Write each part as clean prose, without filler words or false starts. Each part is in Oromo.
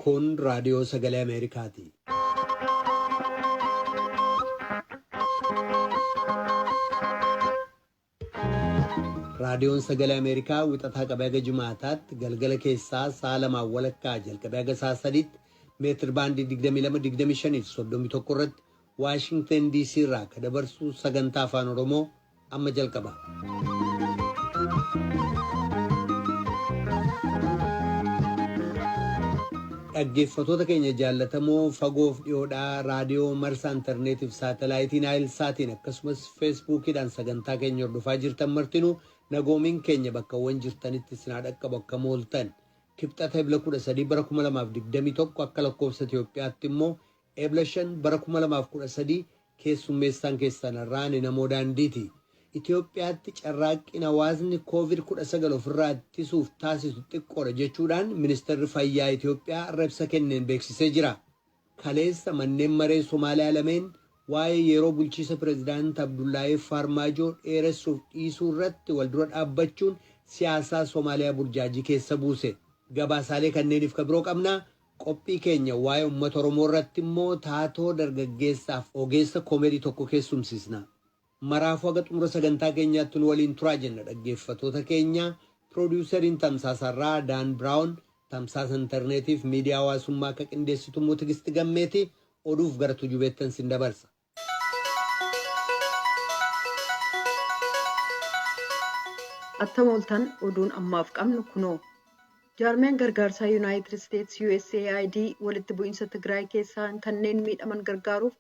Kun raadiyoo sagalee Ameerikaati. Raadiyoon sagalee Ameerikaa wixataa qabee haga Jimaataatti galgala keessaa sa'a lamaan walakkaa jalqabee haga sa'a sadiitti meetir baandii 22, 25 fi 31 irratti Waashingtan DC irraa akka dabarsu sagantaa afaan Oromoo amma jalqaba. Dhaggeeffatoota keenya jaallatamoo fagoof dhiyoodhaa raadiyoo marsaa intarneetiif saatalaayitii Naayil Saatiin akkasumas feesbuukiidhaan sagantaa keenya hordofaa jirtan martinuu nagoomiin keenya bakkawwan jirtanitti isin haa dhaqqabu. Akka mooltan? Kibxata Ebla 13 bara 2021, akka lakkoofsa Itoophiyaatti immoo Ebla 5 bara 2013, keessummeessaan keessan irraa namoo daandiiti. Itoophiyaatti carraaqqiin hawaasni COVID-19 ofirraa ittisuuf taasisu xiqqoodha jechuudhaan ministeerri fayyaa Itoophiyaa ibsa kenneen beeksisee jira. Kaleessa manneen maree Somaaliyaa lameen waa'ee yeroo bulchiisa pireezidaant Abdullaahii Faarmaajoo dheeressuuf dhiisuu irratti wal dura dhaabbachuun siyaasaa Somaaliyaa burjaajii keessa buuse. Gabaasaalee kanneeniif ka biroo qabnaa. Qophii keenya waa'ee uummata Oromoo irratti immoo taatoo dargaggeessaaf ogeessa koomeedii tokko keessumsiisna. Maraafuu haga xumura sagantaa keenyaatti nu waliin turaa jenna dhaggeeffatoota keenya. Piroodiwusariin Tamsaasarraa Daan Biraawun, tamsaasa intarneetiif miidiyaa hawaasummaa akka qindeessitu immoo Tigisti Gammeeti. Oduuf gara Tujubeettan sin dabarsa. Attam ooltan? Oduun ammaaf qabnu kunoo. Jaarmiyaan gargaarsaa Yuunaayitid Isteets USAID walitti bu'iinsa Tigraay keessaa kanneen miidhaman gargaaruuf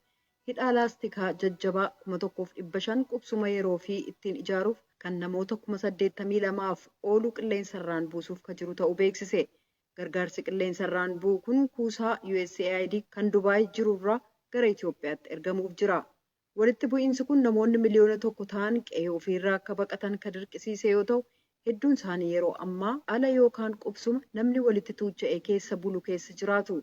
hidhaa laastikaa jajjabaa 1500 qubsuma yeroo fi ittiin ijaaruuf kan namoota 82,000f oolu qilleensarraan buusuuf ka jiru ta'uu beeksise. Gargaarsi qilleensarraan bu'u kun kuusaa USAID kan Dubaay jirurraa gara Itoophiyaatti ergamuuf jira. Walitti bu'iinsi kun namoonni 1 miliyoona ta'an qe'ee ofiirraa akka baqatan kan dirqisiise yoo ta'u, hedduun isaanii yeroo ammaa ala yookaan qubsuma namni walitti tuucha'e keessa bulu keessa jiraatu.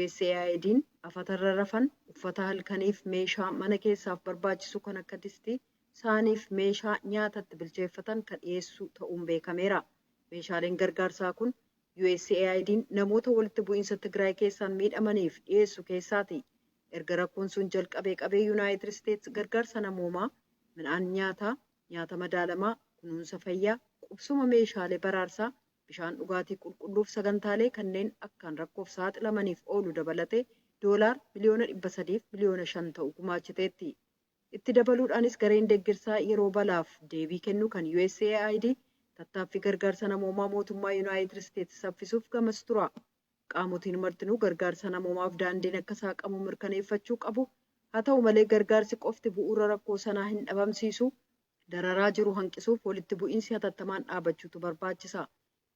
USAID'n afatarra rafan, uffata halkaniif meeshaa mana keessaaf barbaachisu kan akka distii, saaniif meeshaa nyaatatti bilcheeffatan kan dhiyeessu ta'uun beekameera. Meeshaaleen gargaarsaa kun USAID'n namoota walitti bu'iinsa Tigraay keessaan miidhamaniif dhiyeessu keessaati. Erga rakkoon sun jalqabee qabee Yuunaayitid Isteets gargaarsa namoomaa, midhaan nyaataa, nyaata madaalamaa, kunuunsa fayyaa, qubsuma, meeshaalee baraarsaa, bishaan dhugaatii qulqulluuf sagantaalee kanneen akkaan rakkoof saaxilamaniif oolu dabalatee doolaar 305 miliyoona ta'u gumaachiteetti. Itti dabaluudhaanis gareen deeggarsaa yeroo balaaf deebii kennu kan USAID tattaaffii gargaarsa namoomaa mootummaa Yuunaayitid Isteets saffisuuf gamas tura. Qaamotiin martinuu gargaarsa namoomaaf daandiin akka saaqamu mirkaneeffachuu qabu. Haa ta'u malee, gargaarsi qofti bu'uura rakkoo sanaa hin dhabamsiisu. Dararaa jiru hanqisuuf walitti bu'iinsi hatattamaan dhaabachuutu barbaachisa.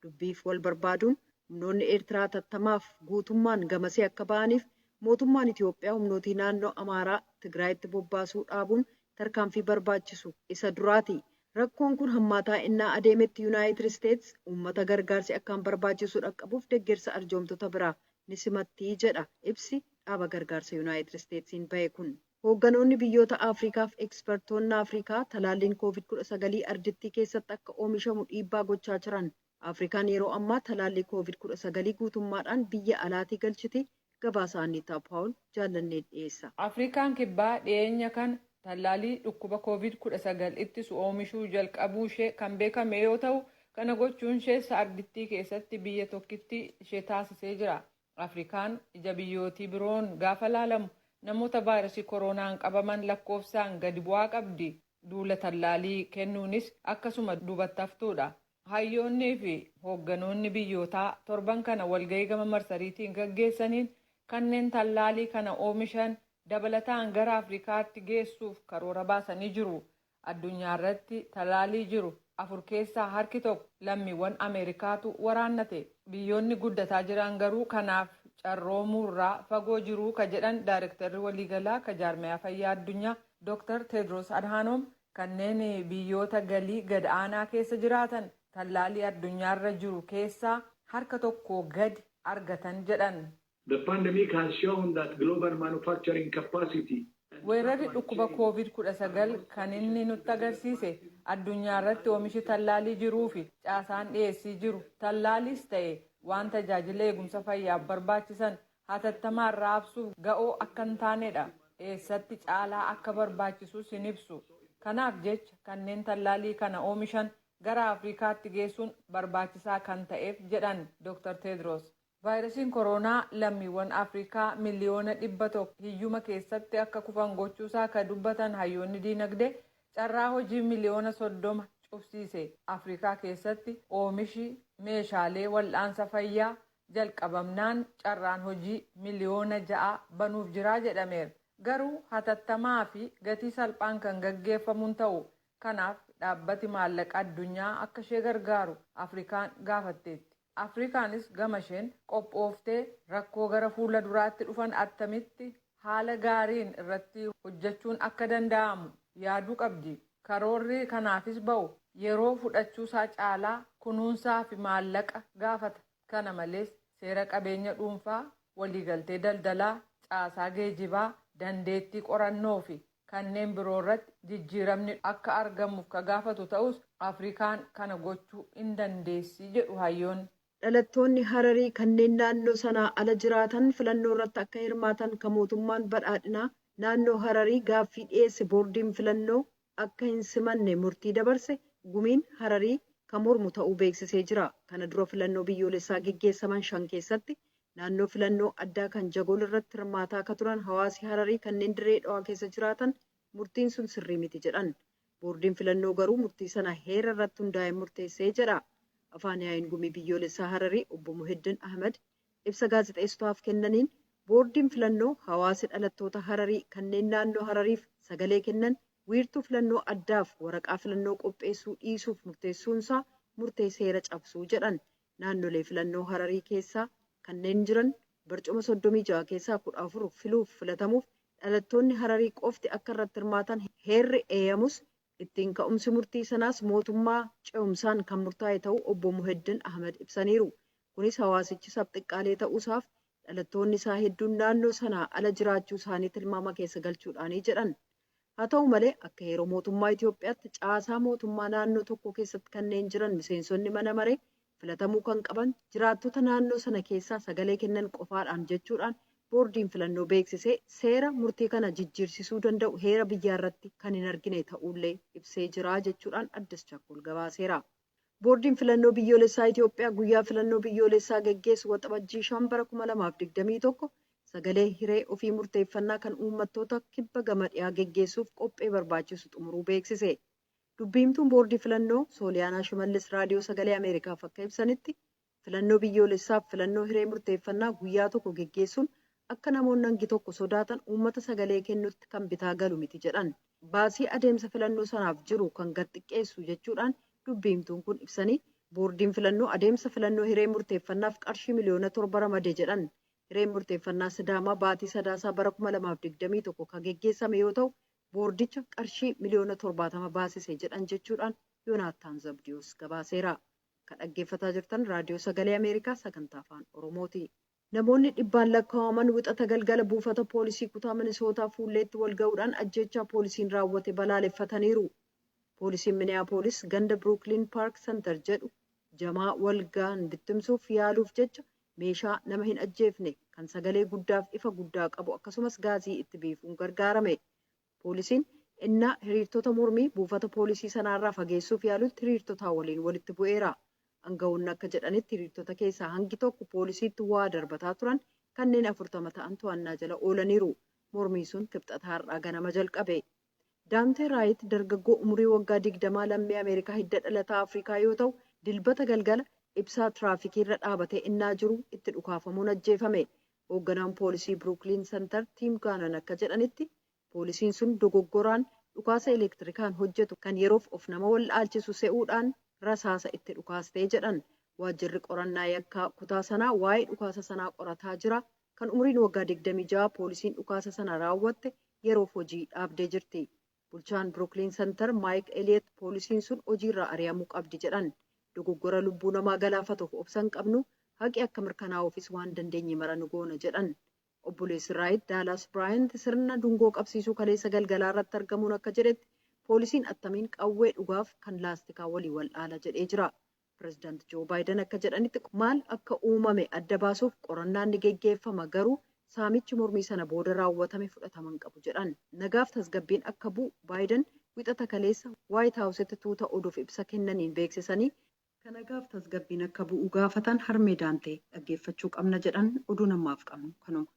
Dubbiif wal barbaaduun humnoonni Eertiraa hatattamaaf guutummaan gamasee akka ba'aniif, mootummaan Itoophiyaa humnootii naannoo Amaaraa Tigraayitti bobbaasuu dhaabuun tarkaanfii barbaachisu isa duraati. Rakkoon kun hammaataa innaa adeemetti Yuunaayitid Isteets uummata gargaarsi akkaan barbaachisu dhaqqabuuf deeggarsa arjoomtota biraa ni simattii jedha ibsi dhaaba gargaarsa Yuunaayitid Isteetsiin bahe kun. Hoogganoonni biyyoota Afrikaa fi ekspertoonni Afrikaa talaalliin COVID-19 ardittii keessatti akka oomishamu dhiibbaa gochaa jiran. Afrikaan yeroo ammaa talaallii COVID-19 guutummaadhaan biyya alaatii galchiti. Gabaasa Aniitaa Paawul Jaallannee dhiyeessa. Afrikaan Kibbaa dhiyeenya kana tallaalii dhukkuba COVID-19 ittisu oomishuu jalqabuu ishee kan beekame yoo ta'u, kana gochuun ishees ardittii keessatti biyya tokkitti ishee taasisee jira. Afrikaan ija biyyootii biroon gaafa laalamu namoota vaayirasii koronaan qabaman lakkoofsaan gadi bu'aa qabdi. Duula tallaalii kennuunis akkasuma duubatti haftuudha. Hayyoonnii fi hoogganoonni biyyootaa torban kana walgahii gama marsariitiin gaggeessaniin kanneen tallaalii kana oomishan dabalataan gara Afrikaatti geessuuf karoora baasanii jiru. Addunyaa irratti talaalii jiru afur keessaa harki tokko lammiiwwan Ameerikaatu waraannate. Biyyoonni guddataa jiran garuu kanaaf carroomuurraa fagoo jiruu ka jedhan daayirektarri waliigalaa ka jaarmiyaa fayyaa addunyaa Dr. Tedros Adhanom, kanneen biyyoota galii gad aanaa keessa jiraatan tallaalii addunyaarra jiru keessaa harka tokko gadi argatan jedhan. The pandemic has shown that global manufacturing capacity Weerarri dhukkuba COVID-19 kan inni nutti agarsiise addunyaa irratti oomishi tallaalii jiruu fi caasaan dhiyeessii jiru tallaaliis ta'e Waan tajaajila eegumsa fayyaaf barbaachisan hatattamaan raabsuuf ga'oo akka hin taanedha. Eessatti caalaa akka barbaachisus hin ibsu. Kanaaf jecha kanneen tallaalii kana oomishan gara Afrikaatti geessuun barbaachisaa kan ta'eef jedhan Dr. Tedros. Vaayirasiin koronaa lammiiwwan Afrikaa miliyoona 100 hiyyuma keessatti akka kufan gochuusaa kan dubbatan hayyoonni diinagdee, carraa hojii miliyoona 30 cufsiise. Afrikaa keessatti oomishi meeshaalee wal'aansa fayyaa jalqabamnaan carraan hojii miliyoona 6 banuuf jiraa jedhameera. Garuu hatattamaa fi gatii salphaan kan gaggeeffamuun ta'u. Kanaaf dhaabbati maallaqa addunyaa akka ishee gargaaru Afrikaan gaafatteetti. Afrikaanis gama isheen qophooftee rakkoo gara fuula duraatti dhufan attamitti haala gaariin irratti hojjechuun akka danda'amu yaaduu qabdi. Karoorri kanaafis ba'u yeroo fudhachuusaa caalaa kunuunsaa fi maallaqa gaafata. Kana malees seera qabeenya dhuunfaa, waliigaltee daldalaa, caasaa geejibaa, dandeettii qorannoo fi kanneen biroo irratti jijjiiramni akka argamuuf ka gaafatu ta'us, Afrikaan kana gochuu hin dandeessi jedhu hayyoonni. Dhalattoonni Hararii kanneen naannoo sanaa ala jiraatan filannoo irratti akka hirmaatan kan mootummaan badhaadhinaa naannoo Hararii gaaffii dhiyeesse boordiin filannoo akka hin simanne murtii dabarse gumiin Hararii kan mormu ta'uu beeksisee jira. Kana dura filannoo biyyoolessaa geggeessaman shan keessatti naannoo filannoo addaa kan Jagol irratti hirmaataa akka turan hawaasi Hararii kanneen Dirree Dhawaa keessa jiraatan murtiin sun sirrii miti jedhan. Boordiin filannoo garuu murtii sana heera irratti hundaa'ee murteessee jedha. Afaan yaa'iin gumii biyyoolessaa Hararii obbo Muhiddin Ahmed ibsa gaazexeessotaaf kennaniin, boordiin filannoo hawaasi dhalattoota Hararii kanneen naannoo Harariif sagalee kennan wiirtuu filannoo addaaf waraqaa filannoo qopheessuu dhiisuuf murteessuunsaa murtee seera cabsuu jedhan. Naannolee filannoo Hararii keessaa kanneen jiran barcuma 36 keessaa 14 filuuf filatamuuf dhalattoonni Hararii qofti akka irratti hirmaatan heerri eeyyamus, ittiin ka'umsi murtii sanaas mootummaa ce'umsaan kan murtaa'e ta'uu obbo Muhiddin Ahmed ibsaniiru. Kunis hawaasichi sabxiqqaalee ta'uusaaf dhalattoonni isaa hedduun naannoo sanaa ala jiraachuu isaanii tilmaama keessa galchuudhaanii jedhan. Haa ta'u malee, akka heera mootummaa Itoophiyaatti caasaa mootummaa naannoo tokko keessatti kanneen jiran miseensonni mana maree filatamuu kan qaban jiraattota naannoo sana keessaa sagalee kennan qofaadhaan jechuudhaan boordiin filannoo beeksisee, seera murtii kana jijjiirsisuu danda'u heera biyyaa irratti kan hin argine ta'ullee ibsee jira jechuudhaan Addis Chakkol gabaaseera. Boordiin filannoo biyyoolessaa Itoophiyaa guyyaa filannoo biyyoolessaa geggeessu Waxabajjii 5 bara 2021 sagalee hiree ofii murteeffannaa kan uummattoota kibba gama dhiyaa geggeessuuf qophee barbaachisu xumuruu beeksise. Dubbiimtuun boordii filannoo Sooliyaanaa Shimallis Raadiyoo Sagalee Ameerikaaf akka ibsanitti, filannoo biyyoolessaaf filannoo hiree murteeffannaa guyyaa tokko geggeessuun akka namoonni hangi tokko sodaatan uummata sagalee kennutti kan bitaa galu miti jedhan. Baasii adeemsa filannoo sanaaf jiru kan gad xiqqeessu jechuudhaan dubbiimtuun kun ibsanii, boordiin filannoo adeemsa filannoo hiree murteeffannaaf qarshii miliyoona 7 ramade jedhan. Hireen murteeffannaa Sidaamaa baatii Sadaasaa bara 2021 kan geggeessame yoo ta'u, boordicha qarshii miliyoona 70 baasise jedhan jechuudhaan Yoonaattaan Zabdiyoos gabaaseera. Kan dhaggeeffataa jirtan Raadiyoo Sagalee Ameerikaa sagantaa Afaan Oromooti. Namoonni dhibbaan lakkaa'aman Wixata galgala buufata poolisii kutaa Minisootaa fuulleetti wal ga'uudhaan ajjechaa poolisiin raawwate balaaleffataniiru. Poolisiin Miniyaapolis ganda Brooklyn Park Center jedhu jamaa wal ga'an bittimsuuf yaaluuf jecha meeshaa nama hin ajjeefne kan sagalee guddaaf ifa guddaa qabu, akkasumas gaazii itti biifuun gargaarame. Poolisiin innaa hiriirtota mormii buufata poolisii sanaarraa fageessuuf yaalutti hiriirtotaa waliin walitti bu'eera. Aangawoonni akka jedhanitti, hiriirtota keessaa hangi tokko poolisiitti waa darbataa turan. Kanneen 40 ta'an to'annaa jala oolaniiru. Mormiin sun Kibxata har'aa ganama jalqabe. Daantee Raayit dargaggoo umurii waggaa 20 lammii Ameerikaa hidda dhalataa Afrikaa yoo ta'u, Dilbata galgala ibsaa tiraafikiirra dhaabatee innaa jiru itti dhukaafamuun ajjeefame. Hoogganaan poolisii Brooklyn Center Tiim Gaanan akka jedhanitti, poolisiin sun dogoggoraan dhukaasa elektirikaan hojjetu kan yeroof of nama wallaalchisu se'uudhaan rasaasa itti dhukaastee jedhan. Waajjirri qorannaa yakkaa kutaa sanaa waa'ee dhukaasa sanaa qorataa jira. Kan umriin waggaa 26 poolisiin dhukaasa sana raawwatte yeroof hojii dhaabdee jirti. Bulchaan Brooklyn Center Maayik Eliyeet poolisiin sun hojiirraa ari'amuu qabdi jedhan. Dogoggora lubbuu namaa galaafatuuf obsa hin qabnu, haqi akka mirkanaa'uufis waan dandeenye mara nu goona jedhan. Obboleessi Raayit, Daalaas Biraayant, sirna dungoo qabsiisuu kaleessa galgalaa irratti argamuun akka jedhetti, poolisiin attamiin qawwee dhugaaf kan laastikaa walii wal dhaala jedhee jira. Pireezidaanti Joo Baayiden akka jedhanitti maal akka uumame adda baasuuf qorannaan ni geggeeffama, garuu saamichi mormii sana booda raawwatame fudhatama hin qabu jedhan. Nagaaf tasgabbiin akka bu'u Baayiden wixata kaleessa Waayit Haawusitti tuuta oduuf ibsa kennaniin beeksisanii, kan nagaaf tasgabbiin akka bu'u gaafatan harmee daantee dhaggeeffachuu qabna jedhan. Oduun ammaaf qabnu kanuma.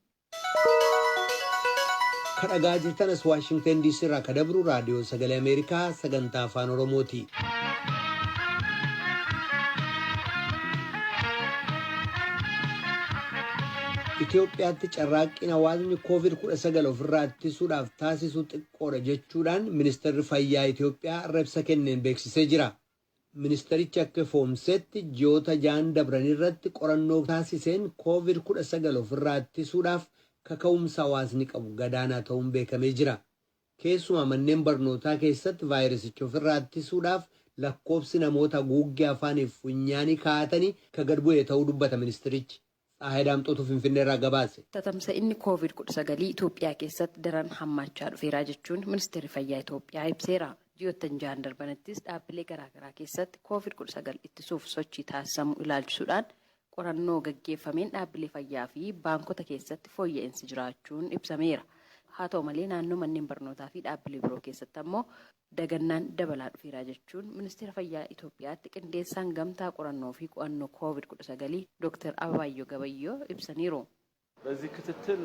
Kan dhagaa jirtan as Waashingtan DC irraa kan dabru Raadiyoo Sagalee Ameerikaa sagantaa Afaan Oromooti. Itoophiyaatti carraaqqiin hawaasni COVID-19 ofirraa ittisuudhaaf taasisu xiqqoodha jechuudhaan Ministeerri Fayyaa Itoophiyaa har'a ibsa kenneen beeksisee jira. Ministerichi akka ifoomsetti, ji'oota 6n dabran irratti qorannoo taasiseen COVID-19 ofirraa ittisuudhaaf kaka'umsa hawaasni qabu gadaanaa ta'uun beekamee jira. Keessumaa manneen barnootaa keessatti vaayirasicha ofirraa ittisuudhaaf lakkoofsi namoota haguuggii afaaniif funyaanii kaa'atanii ka gad bu'e ta'uu dubbata ministerichi. Tsahaay Daamxootu Finfinneerraa gabaase. Tatamsa'inni Covid 19 Itoophiyaa keessatti daran hammaachaa dhufeera jechuun Ministeerri Fayyaa Itoophiyaa ibseera. Ji'oottan jahan darbanittis dhaabbilee garaagaraa keessatti Covid 19 ittisuuf sochii taasisamu ilaalchisuudhaan qorannoo gaggeeffameen dhaabbilee fayyaa fi baankota keessatti fooyya'insi jiraachuun ibsameera. Haa ta'u malee, naannoo manneen barnootaa fi dhaabbilee biroo keessatti ammoo dagannaan dabalaa dhufeera jechuun Ministeera Fayyaa Itoophiyaatti qindeessaan gamtaa qorannoo fi qo'annoo Covid 19 Dooktar Ababaayyoo Gabayyoo ibsaniiru. በዚህ ክትትል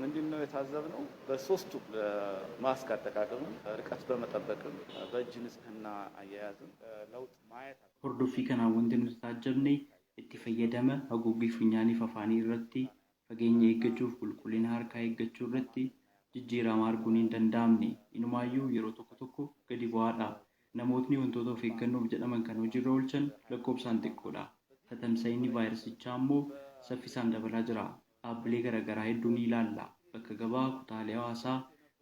ምንድን ነው የታዘብነው? በሶስቱ ማስክ አጠቃቀምም፣ ርቀት በመጠበቅም፣ በእጅ ንጽህና አያያዝም ለውጥ ማየት Hordoffii kanaan wanti nuti taajjabne itti fayyadama haguuggii funyaaniif afaanii irratti, fageenya eeggachuuf qulqullina harkaa eeggachuu irratti jijjiirama arguun hin danda'amne. Inumaayyuu yeroo tokko tokko gadi bu'aadha. Namootni wantoota of eeggannoof jedhaman kan hojiirra oolchan lakkoofsaan xiqqoodha. Tatamsa'inni vaayirasichaa immoo saffisaan dabalaa jira. Dhaabbilee garaagaraa hedduu ni ilaalla. Bakka gabaa, kutaalee hawaasaa,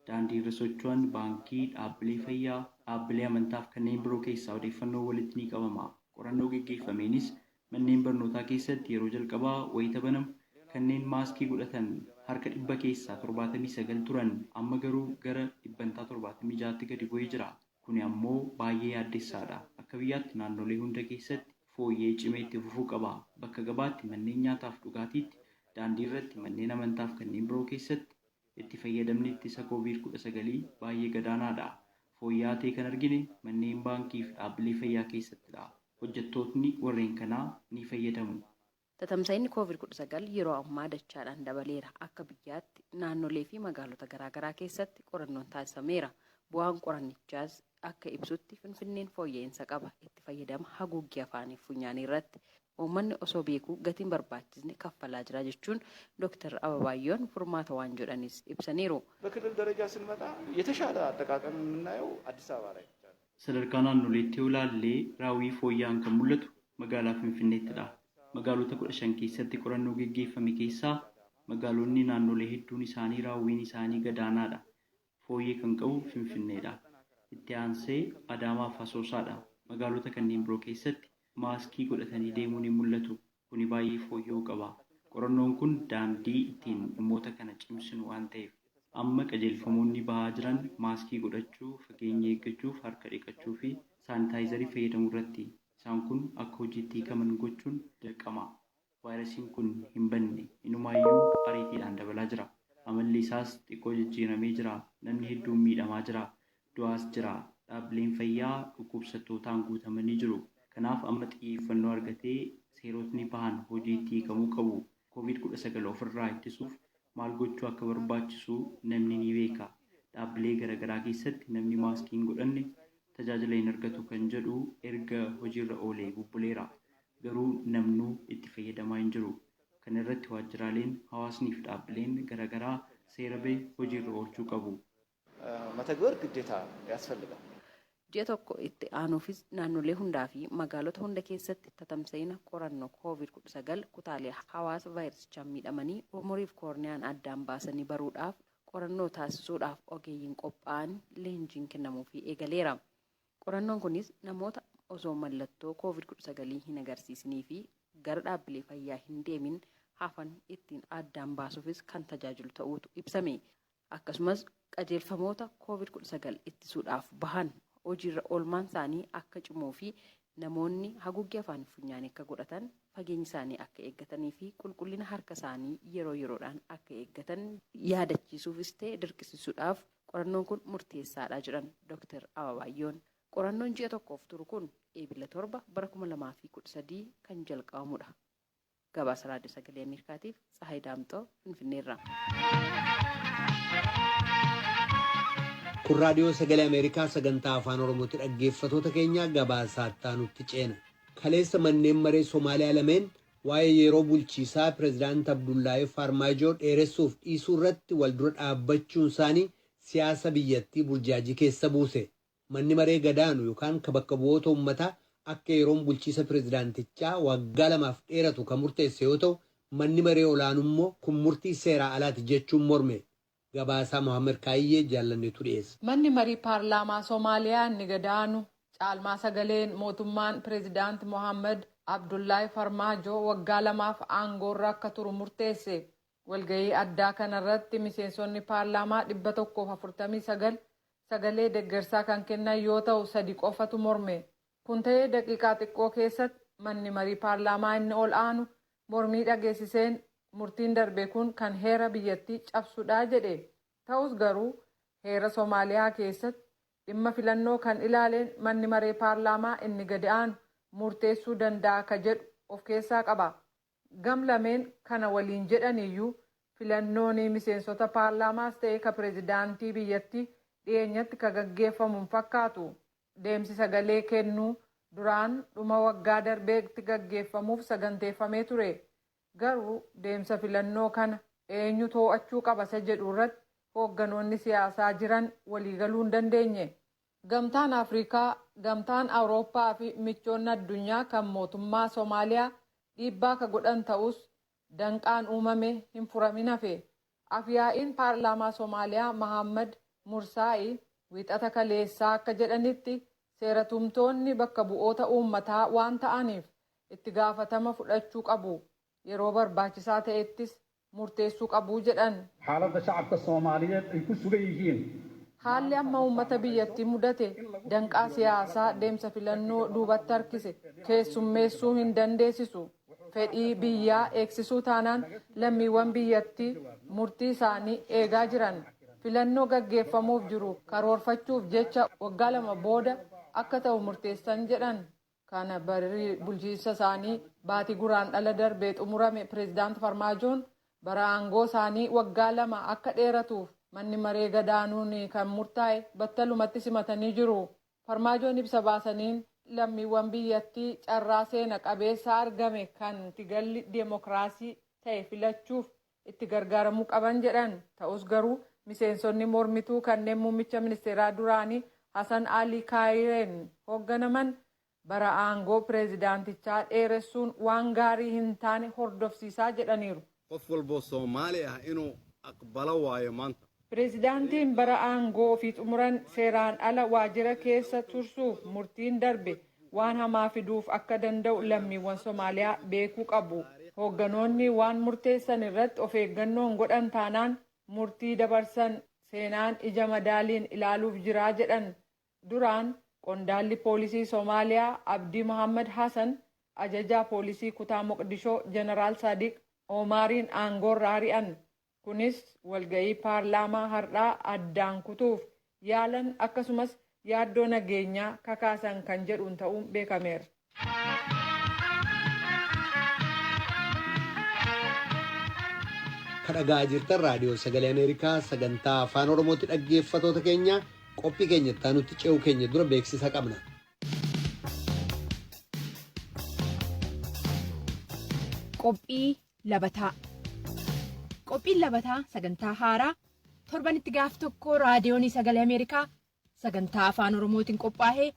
daandii irra socho'an, baankii, dhaabbilee fayyaa, dhaabbilee amantaa fi kanneen biroo keessaa odeeffannoo walitti ni qabama. Qorannoo geggeeffameenis manneen barnootaa keessatti yeroo jalqabaa wayita banamu kanneen maaskii godhatan harka dhibba keessaa 79 turan, amma garuu gara dhibbantaa 76tti gadi bu'ee jira. Kuni ammoo baay'ee yaaddessaadha. Akka biyyaatti naannolee hunda keessatti fooyyee cimee itti fufuu qaba. Bakka gabaatti, manneen nyaataaf dhugaatiitti, daandii irratti, manneen amantaaf kanneen biroo keessatti itti fayyadamni ittisa Covid 19 baay'ee gadaanaadha. Fooyya'aa ta'e kan argine manneen baankii fi dhaabbilee fayyaa keessattidha. Hojjettootni warreen kanaa ni fayyadamu. Tatamsa'inni Covid 19 yeroo ammaa dachaadhaan dabaleera. Akka biyyaatti naannolee fi magaalota garaagaraa keessatti qorannoon taasifameera. Bu'aan qorannichaas akka ibsutti Finfinneen fooyya'insa qaba. Itti fayyadama haguuggii afaanii funyaanii irratti uummanni osoo beekuu gatiin barbaachisne kaffalaa jira jechuun Dooktar Ababaayyoon furmaata waan jedhanis ibsaniiru. በክልል ደረጃ ስንመጣ የተሻለ አጠቃቀም የምናየው አዲስ አበባ ላይ ብቻ ነው። Sadarkaa naannoleetti yoo ilaalle raawwii fooyya'aan kan mul'atu magaalaa Finfinneettidha. Magaalota 15 keessatti qorannoo geggeeffame keessaa magaalonni naannolee hedduun isaanii raawwiin isaanii gadaanaadha. Fooyyee kan qabu Finfinneedha. Itti aansee Adaamaa fi Asoosaadha. Magaalota kanneen biroo keessatti maaskii godhatanii deemuun hin mul'atu. Kuni baay'ee fooyya'uu qaba. Qorannoon kun daandii ittiin dhimmoota kana cimsinu waan ta'eef. Amma qajeelfamoonni bahaa jiran maaskii godhachuu, fageenya eeggachuuf, harka dhiqachuu fi saanitaayizarii fayyadamuu irratti. Isaan kun akka hojiitti hiikaman gochuun dirqama. Vaayirasiin kun hin banne, inumaayyuu ariitiidhaan dabalaa jira. Amalli isaas xiqqoo jijjiiramee jira. Namni hedduun miidhamaa jira. Du'aas jira. Dhaabbileen fayyaa dhukkubsattootaan guutamanii jiru. Kanaaf amma xiyyeeffannoo argatee seerotni bahan hojiitti hiikamuu qabu. Covid 19 ofirraa ittisuuf maal gochuu akka barbaachisu namni ni beeka. Dhaabbilee garaagaraa keessatti namni maaskii hin godhanne tajaajila hin argatu kan jedhu erga hojiirra oolee bubbuleera. Garuu namnuu itti fayyadamaa hin jiru. Kana irratti waajjiraaleen, hawaasnii fi dhaabbileen garaagaraa seera bahe hojiirra oolchuu qabu. መተግበር ግዴታ ያስፈልጋል። Ji'a tokko itti aanuufis naannolee hundaa fi magaalota hunda keessatti tatamsa'ina qorannoo Covid 19 kutaalee hawaasa vaayirasichaan miidhamanii umuriif koorniyaan addaan baasanii baruudhaaf qorannoo taasisuudhaaf ogeeyyiin qophaa'an leenjiin kennamuufii eegaleera. Qorannoon kunis namoota osoo mallattoo Covid 19 hin agarsiisinii fi gara dhaabbilee fayyaa hin deemin hafan ittiin addaan baasuufis kan tajaajilu ta'uutu ibsame. Akkasumas qajeelfamoota Covid 19 ittisuudhaaf bahan hojiirra oolmaan isaanii akka cimuu fi namoonni haguuggee afaan funyaanii akka godhatan, fageenya isaanii akka eeggatanii fi qulqullina harka isaanii yeroo yeroodhaan akka eeggatan yaadachiisuufis ta'e dirqisiisuudhaaf qorannoon kun murteessaadha jedhan Dr. Ababaayyoon. Qorannoon ji'a tokkoof turu kun Eebila 7 bara 2013 kan jalqabamudha. Gabaasa Raadiyoo Sagalee Ameerikaatiif Tsahaay Daamxoo Finfinneerraa. Kun Raadiyoo Sagalee Ameerikaa sagantaa Afaan Oromooti. Dhaggeeffatoota keenya, gabaasaa nutti ceena. Kaleessa manneen maree Somaaliyaa lameen waa'ee yeroo bulchiisaa pireezidaant Abdullaahii Farmaajoo dheeressuuf dhiisuu irratti wal dura dhaabbachuun isaanii siyaasa biyyattii burjaajii keessa buuse. Manni maree gadaanu yookaan ka bakka bu'oota uummataa akka yeroon bulchiisa pireezidaantichaa waggaa 2f dheeratu kan murteesse yoo ta'u, manni maree olaanu immoo kun murtii seeraa alaati jechuun morme. Gabaasaa Mohaammed Kaayyee jaallanneetu dhiyeessa. Manni marii paarlaamaa Somaaliyaa inni gadaanu caalmaa sagaleen mootummaan pireezidaant Mohaammed Abdullaahi Farmaajoo waggaa 2f aangoorra akka turu murteesse. Walgahii addaa kanarratti miseensonni paarlaamaa 149 sagalee deeggarsaa kan kennan yoo ta'u, sadi qofatu morme. Kun ta'ee daqiiqaa xiqqoo keessatti manni marii paarlaamaa inni ol aanu mormii dhageessiseen murtiin darbe kun kan heera biyyattii cabsudha jedhe. Ta'us garuu heera Somaaliyaa keessatti dhimma filannoo kan ilaaleen manni maree paarlaamaa inni gadi aanu murteessuu danda'a ka jedhu of keessaa qaba. Gam lameen kana waliin jedhan iyyuu filannoon miseensota paarlaamaas ta'e ka pireezidaantii biyyattii dhiyeenyatti ka gaggeeffamu hin fakkaatu. Deemsi sagalee kennuu duraan dhuma waggaa darbeetti gaggeeffamuuf saganteeffamee ture. Garuu deemsa filannoo kana eenyu to'achuu qaba isa jedhu irratti hoogganoonni siyaasaa jiran waliigaluu hin dandeenye. Gamtaan Afrikaa, Gamtaan Awurooppaa fi michoonni addunyaa kan mootummaa Somaaliyaa dhiibbaa ka godhan ta'us danqaan uumame hin furamin hafe. Afyaa'iin paarlaamaa Somaaliyaa Mahammad Mursaa'i Wiixata kaleessaa akka jedhanitti, seeratumtoonni bakka bu'oota uummataa waan ta'aniif itti gaafatama fudhachuu qabu. Yeroo barbaachisaa ta'ettis murteessuu qabu jedhan. Xaaladda shacabka Soomaaliyeed ay ku sugan yihiin. Haalli amma uummata biyyattii mudate danqaa siyaasaa deemsa filannoo duubatti harkise keessummeessuu hin dandeessisu. Fedhii biyyaa eegsisuu taanaan lammiiwwan biyyattii murtii isaanii eegaa jiran. Filannoo gaggeeffamuuf jiru karoorfachuuf jecha waggaa 2 booda akka ta'u murteessan jedhan. Kana barri bulchiinsa isaanii baatii Guraandhala darbee xumurame pireezidaant Farmaajoon bara aangoo isaanii waggaa 2 akka dheeratuuf manni maree gadaanuun kan murtaa'e battalumatti simatanii jiru. Farmaajoon ibsa baasaniin lammiiwwan biyyattii carraa seena qabeessa argame kan galli deemokiraasii ta'e filachuuf itti gargaaramuu qaban jedhan. Ta'us garuu miseensonni mormituu kanneen muummicha ministeeraa duraanii Hasan Alii Kaayireen hoogganaman bara aangoo pireezidaantichaa dheeressuun waan gaarii hin taane hordofsiisaa jedhaniiru. Qof walboo Soomaali ah inuu aqbalo waayo maanta. Pireezidaantiin bara aangoo ofii xumuran seeraan ala waajjira keessa tursuuf murtiin darbe waan hamaa fiduuf akka danda'u lammiiwwan Somaaliyaa beekuu qabu. Hoogganoonni waan murteessan irratti of eeggannoon godhan taanaan murtii dabarsan seenaan ija madaaliin ilaaluuf jiraa jedhan. Duraan qondaalli poolisii Somaaliyaa Abdii Mohammad Hassan ajajaa poolisii kutaa Moqdishoo Jeneraal Sadiq Omaariin aangoorra ari'an. Kunis walga'ii paarlaamaa har'aa addaan kutuuf yaalan akkasumas yaaddoo nageenyaa kakaasan kan jedhuun ta'uun beekameera. Kan dhagaa jirtan Raadiyoo Sagalee Ameerikaa sagantaa Afaan Oromootti. Dhaggeeffatoota keenya, qophii keenya itti aanutti ce'uu keenya dura beeksisa qabna. Qophii labataa. Qophiin labataa sagantaa haaraa torbanitti gaaf tokko raadiyoonii Sagalee Ameerikaa sagantaa Afaan Oromootiin qophaa'ee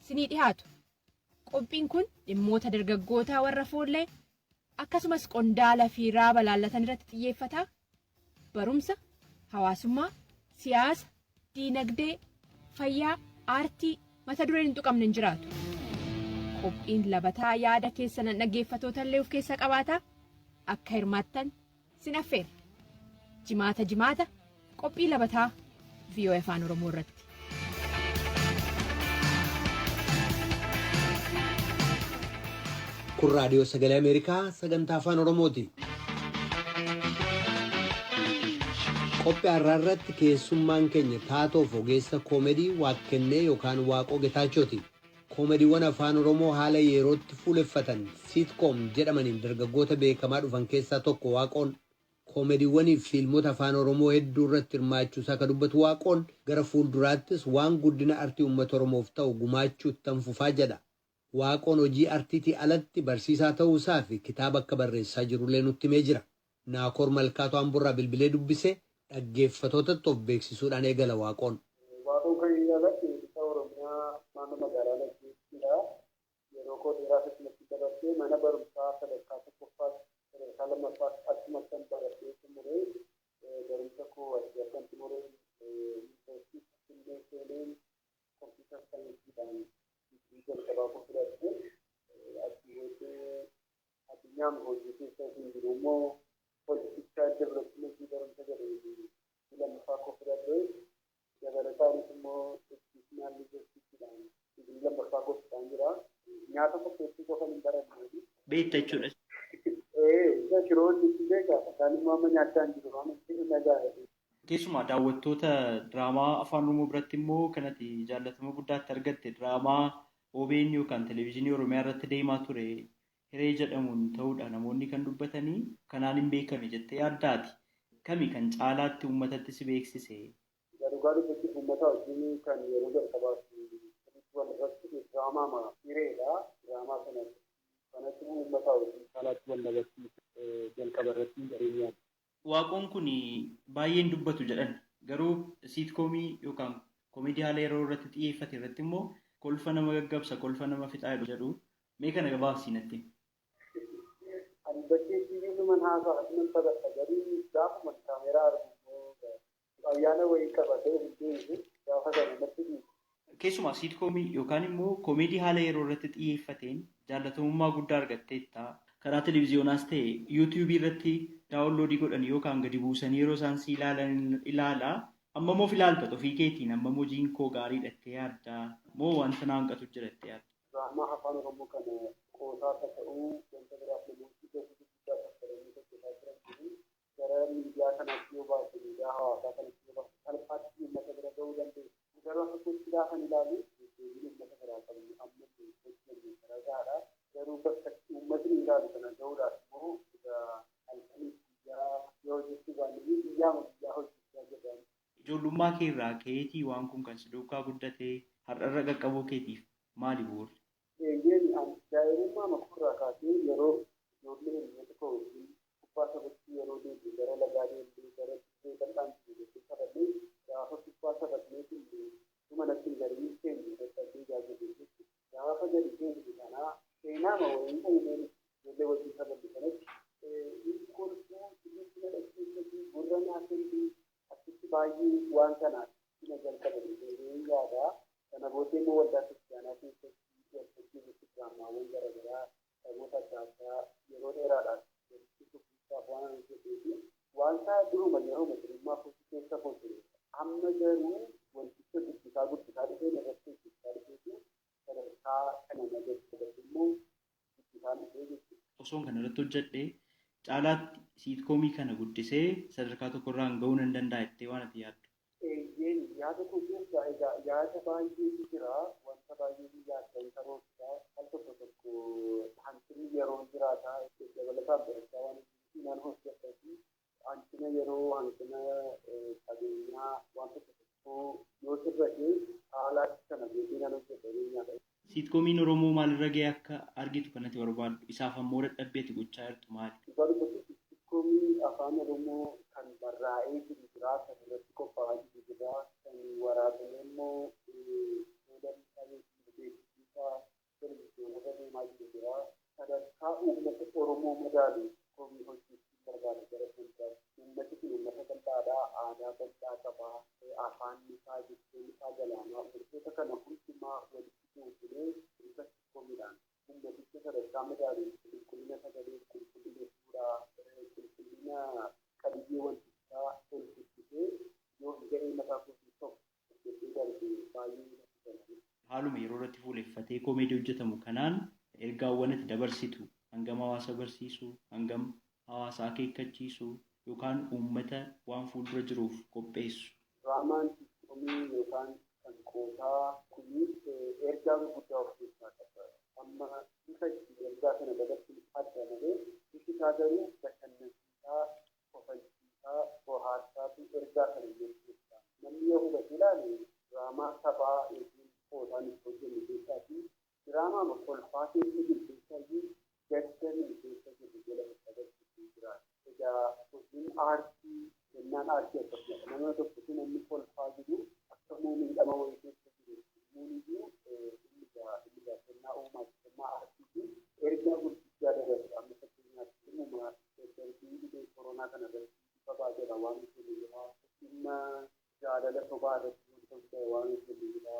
sinii dhiyaatu. Qophiin kun dhimmoota dargaggootaa warra foollee akkasumas qondaala fi raaba laallatan irratti xiyyeeffata. Barumsa, hawaasummaa, siyaasa, diinagdee, fayyaa, aartii, mata dureen hin tuqamne hin jiraatu. Qophiin labataa yaada keessan dhaggeeffatoota illee of keessa qabaata. Akka hirmaattan sin affeera. Jimaata jimaata qophii labataa VOA Afaan Oromoo irratti. Kun raadiyoo sagalee Ameerikaa sagantaa afaan Oromooti. Qophii har'aa irratti keessummaan keenya taatoof ogeessa koomedii Waaqkennee yookaan Waaqoo Getaachooti. Koomediiwwan afaan Oromoo haala yerootti fuuleffatan siitkoom jedhamaniin dargaggoota beekamaa dhufan keessaa tokko Waaqoon. Koomediiwwanii fi fiilmota afaan Oromoo hedduu irratti hirmaachuusaa kan dubbatu Waaqoon gara fuulduraattis waan guddina artii uummata Oromoof ta'u gumaachuu ittan fufaa jedha. Waaqoon hojii artiitii alatti barsiisaa ta'uusaa fi kitaaba akka barreessaa jirullee nutti himee jira. Naakoor Malkaatoo Amburraa bilbilee dubbise dhaggeeffatootatti of beeksisuudhaan eegala Waaqoon. Waaqoon kan inni alatti lixa Oromiyaa naannoo magaalaa Naqamteettidha. Yeroo koo dheeraa akkasumatti dabarsee mana barumsaa sadarkaa tokkoffaatti sadarkaa lammaffaatti achumatti kan baratee xumuree barumsa koo asii akkan xumuree yuunivarsiitii Finfinnee seeneen kompiitar saayinsiidhaan digirii jalqabaa koo fudhadhe. Achii booddee addunyaan hojii keessa hin jiru immoo political developmentii barumsa jedhu lammaffaa koo fudhadhe. Dabalataanis immoo educational leadershipidhaan digirii lammaffaa koo fudhaan jira. Nyaata qopheessuu qofa hin baranne. Beekta jechuudha. Ee, shiroo hojjechuu beekaa. Isaan immoo amma nyaachaa hin jiru waan ta'eef nagaa. Keessumaa daawwattoota diraamaa afaan Oromoo biratti immoo kanatti jaallatama guddaatti argatte diraamaa OBN yookaan televezyiinii Oromiyaa irratti deemaa ture hiree jedhamuun ta'uudha namoonni kan dubbatanii kanaan hin beekame jettee yaaddaati. Kami kan caalaatti uummatatti si beeksise? Dhugaa dubbachuuf uummata wajjin kan yeroo jalqabaatti wal irratti diraamaa hireedha. Diraamaa sana kanatti uummata wajjin caalaatti wal irratti jalqaba irratti jireenya. Waaqoon kun baay'een dubbatu jedhan garuu siitkoomii yookaan koomedii haala yeroo irratti xiyyeeffate irratti immoo kolfa nama gaggabsa kolfa nama fixaa jedhu mee kana gabaabsii natti. Ani bakkee sibiiluman haasa'a nan taphadha garuu gaafuma kaameraa argu ayyaana wayii qabatee hin deebisu gaafa sana natti dhiisu. Keessumaa siitkoomii yookaan immoo koomedii haala yeroo irratti xiyyeeffateen jaallatamummaa guddaa argatteetta. Karaa televezyiyonaas ta'e yuutuubii irratti daawunloodii godhan yookaan gadi buusanii yeroo isaan si ilaalan ilaala. Amma immoo ilaalta ofii keetiin amma hojiin koo gaariidha jettee yaadda moo wanta na hanqatu jira jettee yaadda? Diraamaa afaan Oromoo kana qoosaa akka ta'uu wanta biraaf namoonni gosa gurguddaa fayyadamanii hojjetaa jiran jiru. Gara miidiyaa kanaatti yoo baate miidiyaa hawaasaa kanatti yoo baate salphaatti uummata bira ga'uu dandeessu. Garuu akka kootti gaafa ilaalu deebiin uummata biraa qabnu amma hojjennu garagaadha. Garuu bakka uummatni ilaalu kana ga'uudhaaf immoo halkanii guyyaa yoo hojjechuu baanne guyyaama guyyaa hojjechaa jirra. Ijoollummaa kee irraa keetii waan kun kan si duukaa guddatee har'arra qaqqabuu keetiif maali bu'uurri? Eeyyeen ani daa'imummaa makurraa kaasee yeroo ijoollee hiriyoota koo wajjin kubbaa taphachuu yeroo deemnu gara lagaa deemnee gara dirree bal'aan jiru taphannee gaafa kubbaa taphannee finne dhuma natti hin gariin keenya dadhabnee ijaajjate jechuudha. Gaafa gadi keenya kanaa seenaama wayii uumeen ijoollee wajjin taphanne kanatti inni kolfuu sirriitti na dhaggeeffatu gurra naa kennu achitti baay'ee waan kanaaf na jalqabame jedhee yaada. Kana booddee immoo waldaa kiristaanaa keessatti waltajjii irratti diraamaawwan garaagaraa saboota adda addaa yeroo dheeraadhaaf walitti fufiinsaaf waan hojjetee fi waan isaa duruma yeroo jirummaa kootii keessa koo ture. Amma garuu wanticha guddisaa guddisaa dhufeen irratti hojjechaa dhufeetu sadarkaa kana na gadi immoo guddisaa dhufee jechuudha. Osoon kana irratti hojjedhe caalaatti siitkoomii kana guddisee sadarkaa tokkorraan ga'uu nan danda'a jettee waan ati yaaddu. Eeyyeen yaada koo keessa egaa yaada baay'eetu jira wanta baay'eetu yaaddan karoorsaa al tokko tokko hanqinni yeroo jiraata dabalataan barachaa waan nan hojjedha fi hanqina yeroo hanqina qabeenyaa waan tokko tokko yoo sirrate haalaatti kana beekee nan hojjedha nyaata. Siitkoomiin Oromoo maalirra ga'e akka argitu kanatti barbaaddu isaaf ammoo dadhabbii ati gochaa jirtu maali? Dhugaa dubbachuuf siitkoomii afaan Oromoo kan barraa'ee jiru jira, kan irratti qophaa'aa jiru jira, kan waraabamee immoo beeksisa televezyiyoonarra deemaa jiru jira. Sadarkaa uummata Oromoo madaalu siitkoomii hojjechuu barbaada gara fuulduraatti. Uummati kun uummata bal'aadha, aadaa bal'aa qaba, afaan isaa, jechoonni isaa galaanaa. Wantoota kana hundumaa walitti kuufinee bifa siitkoomiidhaan uummaticha sadarkaa madaalu qulqullina sagalee, qulqullina suuraa, qulqullina qabiyyee wantichaa ol guddisee yoo ga'ee mataa kootii tokko hojjetee darbe baay'ee natti tola. Haaluma yeroo irratti fuuleffatee koomedii hojjetamu kanaan Ergaawwan ati dabarsitu hangam hawaasa barsiisu, hangam hawaasa akeekkachiisu yookaan uummata waan fuuldura jiruuf qopheessu. Diraamaan sitkoomii yookaan kan qoosaa kuni ergaa gurguddaa of keessaa qaba. Amma bifa itti ergaa kana dabarsuun adda malee bifi isaa garuu bashannansiisaa, kofalchiisaa, bohaarsaatu ergaa kana jechuudha. Namni yoo hubate ilaale diraamaa sabaa yookiin qoosaan itti hojjennu keessaa fi diraamaa kolfaa keessa jiru keessaa iyyuu gadda nuyi keessa jirru jala agarsiisuu jira. Egaa hojiin aartii kennaan aartii akkasumas nama tokkotti namni kolfaa jiru akka miidhama wayii keessa jiru immuun iyyuu inni egaa kennaa uumaati kennaa aartii fi ergaa gurguddaa dabarsa. Amma fakkeenyaaf dhimma daddarbii dhibee koronaa kana irratti bifa baay'eedha waan hojjennu jira. Dhimma jaalala sobaa irratti wanta guddaa waan hojjennu jira.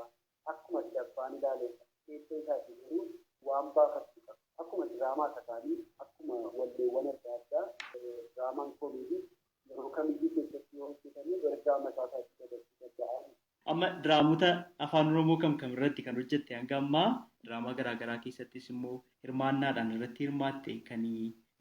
Akkuma abbaan ilaale keessa isaati garuu waan baafachuu qaba. Akkuma diraamaa takaanii akkuma walleewwan adda addaa diraamaan koomeedii yeroo kamiyyuu keessatti yoo hojjetame ergaa mataa isaatii dabarsuu danda'a. Amma diraamota afaan Oromoo kam kam irratti kan hojjette hanga ammaa diraamaa garaagaraa keessattis immoo hirmaannaadhaan irratti hirmaatte kan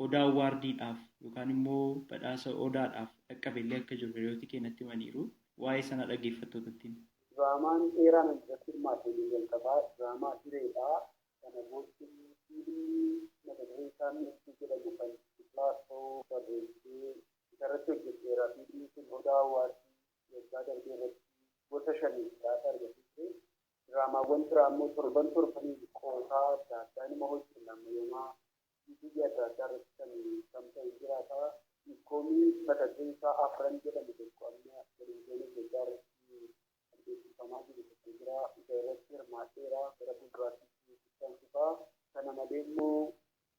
Odaa Awwaardiidhaaf yookaan immoo badhaasa Odaadhaaf dhaqqabe illee akka jiru hiriyooti keenyatti himaniiru. Waa'ee sana dhaggeeffattootatti. Diraamaan dheeraan irratti hirmaate ni jalqabaa. Diraamaa hireedhaa. Kana booddee fiilmii mata dureen isaa Miiltuu jedhamu kan Biqilaasoo barreessee isarratti hojjeteera. Fiilmiin kun Odaa Awwaardii waggaa darbee irratti gosa shaniin badhaasa argatee diraamaawwan biraa immoo torban torbaniin qoosaa adda addaa nima hojjenna amma yoomaa yuutuubii adda addaa irratti kan tamsa'u jiraata. Sitkoomii mata dureen isaa Afran jedhamu tokko amma televiizyinii Itoophiyaa irratti kan beeksifamaa jiru tokko jira. Isa irratti hirmaadheera. Gara fuulduraatti kan fufaa. Kana malee immoo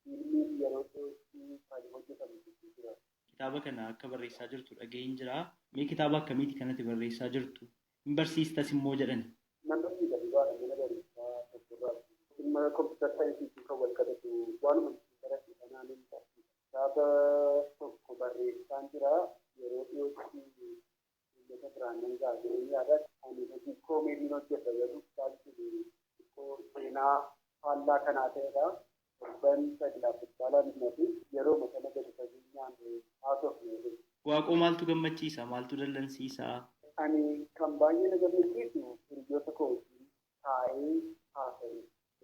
fiilmiin yeroo dhiyootti kan hojjetamu tokko jira. Kitaaba kana akka barreessaa jirtu dhaga'een jira. Mee kitaaba akkamiiti kanatti barreessaa jirtu? Hin barsiistas immoo jedhani. Nan barsiisa dhugaadha mana barumsaa tokkorraa. Dhimma kompiitara saayinsiitiin kan wal qabatu waanuma baradhe kanaan hin barsiisa. Kitaaba tokko barreessaan jira. Yeroo dhiyootti uummata biraan nan ga'a jedheen yaada. Ani hojii koomeediin hojjedha garuu kitaabni kun xiqqoo seenaa faallaa kanaa ta'edha. Torban sadi dhaabbachaa fi yeroo kana gadi fageenyaan haasofne. Waaqoo maaltu gammachiisa? Maaltu dallansiisa? Ani kan baay'ee na gammachiisu hiriyoota koo wajjin taa'ee haasa'e.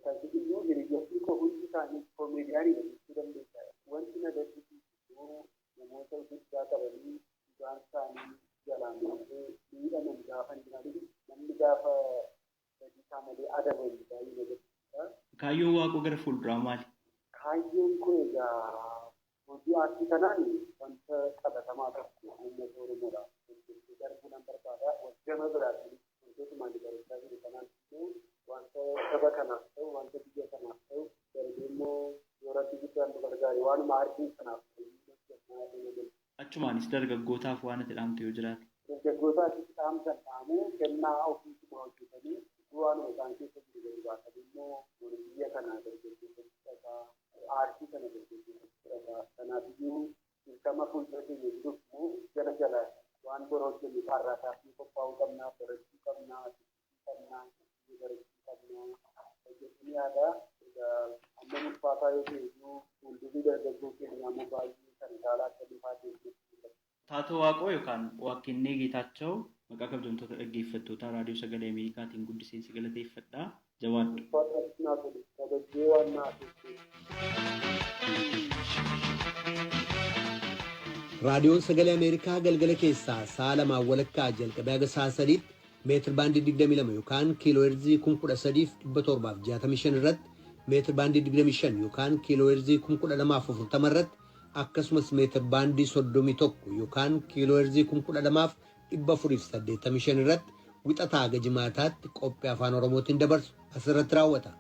Kan iyyuu hiriyootni koo hundi isaanii koomeediyaanii jechuu dandeessa. Wanti na gaddisiisu immoo namoota guddaa qabanii dhugaan isaanii jalaan bu'ee miidhaman gaafa hin jiraatu namni gaafa badii isaa malee adabamu baay'ee na gaddisiisa. Kaayyoon Waaqoo gara fuulduraa maali? Kaayyoon koo egaa hojii aartii kanaan wanta qabatamaa tokko uummata Oromoodhaaf hojjechuu darbuu nan barbaada. Gama biraatiin wantoota ani barachaa jiru kanaan immoo wanta saba kanaaf ta'u, wanta biyya kanaaf ta'u, darbee immoo yoo rabbi guddaan nu gargaare waanuma aartiin kanaaf ta'u hojjechaa deema. Achumaanis dargaggootaaf waan ati dhaamte yoo jiraate. Dargaggootaaf dhaamsan dhaamu kennaa ofiisuma hojjetanii waanuma isaan keessa jiru gadi baasanii immoo biyya kana dargaggeessatti fudhataa, aartii kana dargaggeessatti fudhataa. Kanaafiyyuu dirqama fuuldura keenya jiruuf immoo jala jala waan bor hojjennu carraa isaaf qophaa'uu qabnaa, barachuu qabnaa, dubbisuu qabnaa, barachuu qabnaa. Hojjechuun yaada. Egaa amma ulfaataa yoo ta'e iyyuu fuuldurri dargaggoo keenyaa immoo baay'ee kan caalaa akka dhufaa ta'e. Taatoo Waaqoo yookaan Waaqqinnee Geetaachoo maqaa kabajamtoota dhaggeeffattootaa Raadiyoo Sagalee Ameerikaatiin guddiseen si galateeffadha. Jabaadhu. Raadiyoon Sagalee Ameerikaa galgala keessaa sa'a lamaan walakkaa jalqabee haga sa'a sadiitti meetir baandii 22 yookaan kiiloo heerzii 13,765 irratti meetir baandii 25 yookaan kiiloo heerzii 12,040 irratti akkasumas meetir baandii 31 yookaan kiiloo heerzii 12,485 irratti wixataa haga jimaataatti qophii afaan Oromootiin dabarsu asirratti raawwata.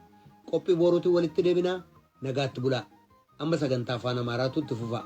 Qophii boruutiin walitti deebinaa nagaatti bulaa. Amma sagantaa afaan Amaaraatu itti fufa.